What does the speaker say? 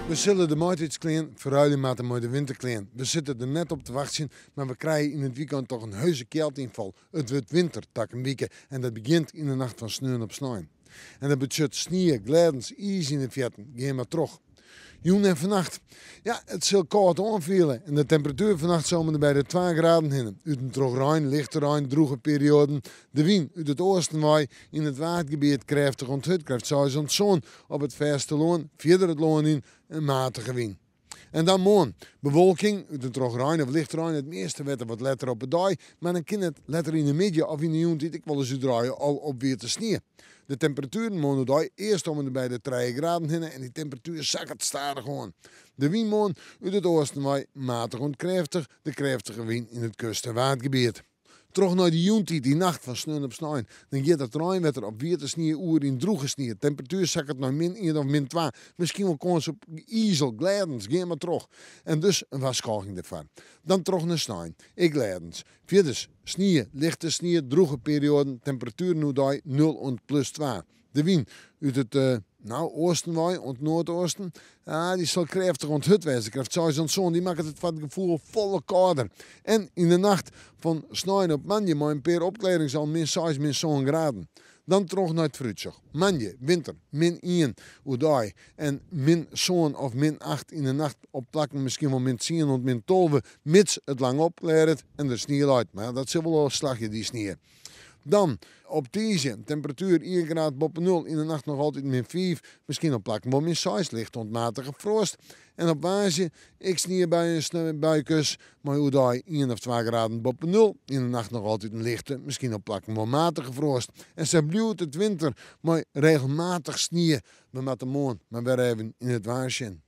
We sille de maitiidsklean ferruilje moatte mei de winterklean. We sitte der net op te wachtsjen, mar we krije yn it wykein toch in heuse kjeldynfal. It wurdt winter takom wike en dat begjint yn de nacht fan sneon op snein. En dat betsjut snie, glêdens, iis yn de fearten. Gean mar troch. Jûn en fannacht. Ja, it sil kâld oanfiele en de temperatuer fannacht sil om en by de twa graden hinne. Út en troch rein, lichte rein, drûge perioaden. De wyn út it oasten wei yn it Waadgebiet krêftich oant hurd, krêft seis oant sân. Op it fêstelân, fierder it lân yn, in matige wyn. En dan moarn. Bewolking, út en troch rein of lichte rein, it measte wetter wat letter op 'e dei, mar dan kin it letter yn 'e middei of yn 'e jûntiid ek wolris útdraaie al op wiete snie. De temperatueren moarn oerdei earst om en by de trije graden hinne en dy temperatuer sakket stadichoan. De wyn moarn út it oasten wei matich oant krêftich, de krêftige wyn yn it kust en Waadgebiet. Troch nei de jûntiid, dy nacht fan sneon op snein, dan giet it reinwetter of wiete snie oer yn drûge snie. Temperatuer sakket nei min ien of min twa. Miskien wol kâns op izel, glêdens, gean mar troch. En dus in warskôging dêrfoar. Dan troch nei snein, ek glêdens. Fierders, snie, lichte snie, drûge perioaden, temperatueren oerdei nul oant plus twa. De wyn út it no, oasten wei oant noardeasten, ah, dy sil krêftich oant hurd wêze, krêft seis oant sân. Dy makket it foar it gefoel folle kâlder. En yn de nacht fan snein op moandei mei in pear opklearrings al min seis, min sân graden. Dan troch nei it foarútsjoch. Moandei, winter, min ien oerdei en min sân of min acht yn de nacht, op plakken miskien wol min tsien oant min 12, mits it lang opklearret en der snie leit. Mar dat sil wol slagje, dy snie. Dan op tiisdei, temperatuer ien graad boppe nul, yn de nacht noch altyd min fiif, miskien op plakken wol min seis, licht oant matige froast. En op woansdei ek sniebuien en buikes, mei oerdei ien of twa graden boppe nul, yn de nacht noch altyd in lichte, miskien op plakken wol matige froast. En sa bliuwt it winter mei regelmatich snie. We moatte moarn mar wer even yn it waar sjen.